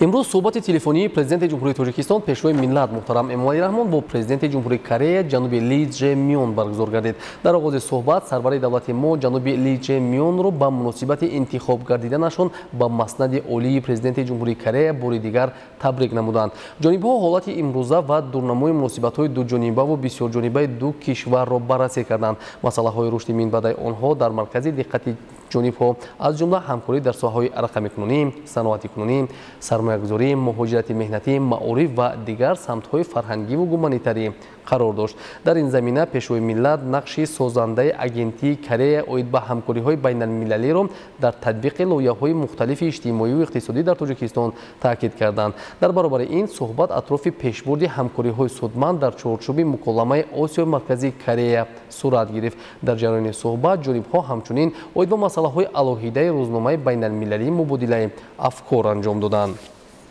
Имрӯз суҳбати телефонии Президенти Ҷумҳурии Тоҷикистон, Пешвои миллат муҳтарам Эмомалӣ Раҳмон бо Президенти Ҷумҳурии Корея ҷаноби Ли Ҷе Мён баргузор гардид. Дар оғози суҳбат сарвари давлати мо ҷаноби Ли Ҷе Мёнро ба муносибати интихоб гардиданашон ба маснади олии Президенти Ҷумҳурии Корея бори дигар табрик намуданд. Ҷонибҳо ҳолати имрӯза ва дурнамои муносибатҳои дуҷонибаву бисёрҷонибаи ду кишварро баррасӣ карданд. Масъалаҳои рушди минбаъдаи онҳо дар маркази диққати ҷонибҳо, аз ҷумла ҳамкорӣ дар соҳаҳои рақамикунонӣ, саноатикунонӣ, сармоягузорӣ, муҳоҷирати меҳнатӣ, маориф ва дигар самтҳои фарҳангиву гуманитарӣ қарор дошт. Дар ин замина Пешвои миллат нақши созандаи Агентии Корея оид ба ҳамкориҳои байналмилалиро дар татбиқи лоиҳаҳои мухталифи иҷтимоию иқтисодӣ дар Тоҷикистон таъкид карданд. Дар баробари ин суҳбат атрофи пешбурди ҳамкориҳои судманд дар чорчӯби муколамаи Осиёи Марказии Корея сурат гирифт. Дар ҷараёни суҳбат ҷонибҳо ҳамчунин оид ба масъалаҳои алоҳидаи рӯзномаи байналмилалии мубодилаи афкор анҷом доданд.